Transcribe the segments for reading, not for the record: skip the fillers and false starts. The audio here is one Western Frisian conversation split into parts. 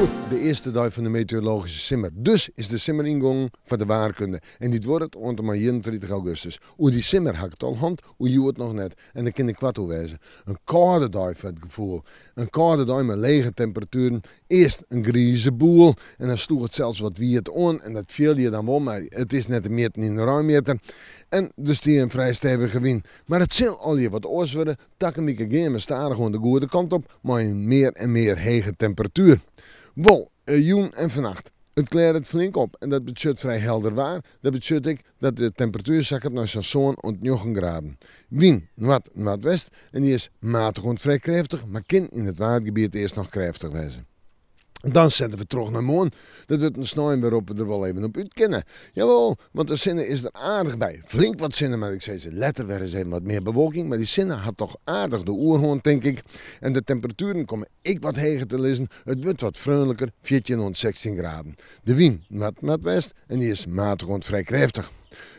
Hjoed de earste dei fan de meteorologyske simmer. Dus is de simmer yngongen foar de waarkunde. En dy duorret oant en mei 31 augustus. Oer dy simmer ha ik it al hân, oer hjoed noch net. En dêr kin ik koart oer wêze. In kâlde dei foar it gefoel. In kâlde dei mei lege temperatueren. Earst in grize boel en dan sloech it sels wat wiet oan en dat fiel je dan wol, mar it is net te mjitten yn in reinmjitter. En der stie in frij stevige wyn. Mar it sil allegear wat oars wurde. Takom wike gean we stadichoan de goede kant op mei in mear en mear hege temperatuer. Wol, jûn en fannacht. It klearret flink op en dat betsjut frij helder waar. Dat betsjut ek dat de temperatuer sakket nei sa'n sân oant njoggen graden. Wyn noard noardwest en dy is matich oant frij krêftich, mar kin yn it Waadgebiet earst noch krêftich wêze. Dan sette we troch nei moarn. Dat wurdt in snein wêrop't we der wol even op út kinne. Jawol, want de sinne is der aardich by. Flink wat sinne, mar ik sizze letter wer ris even wat mear bewolking. Mar dy sinne hat toch aardich de oerhân, tink ik. En de temperatueren komme ek wat heger te lizzen. It wurdt wat freonliker, 14 oant 16 graden. De wyn noard-noardwest en dy is matich oant frij krêftich.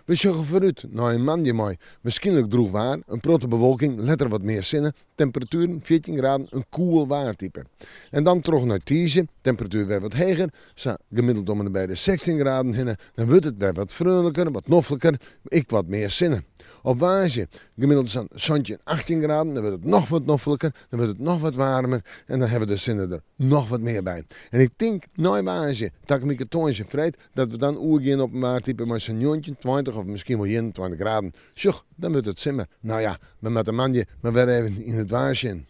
We sjogge foarút nei in moandei mei wierskynlik drûch waar, in protte bewolking, letter wat mear sinne. Temperatueren 14 graden, in koel waartype. En dan troch nei tiisdei, temperatuer wer wat heger, sa gemiddeld om en by de 16 graden hinne. Dan wurdt it wer wat freonliker, wat nofliker, ek wat mear sinne. Op woansdei gemiddeld sa'n 17, 18 graden, dan wurdt it noch wat nofliker, dan wurdt it noch wat waarmer en dan hawwe we de sinne der noch wat mear by. En ik tink nei woansdei, takom wike tongersdei en freed, dat we dan oergean op in waartype mei sa'n 19, 20 of miskien wol 21 graden. Sjoch, dan wurdt it simmer. No ja, we moatte moandei mar wer even yn it waar sjen.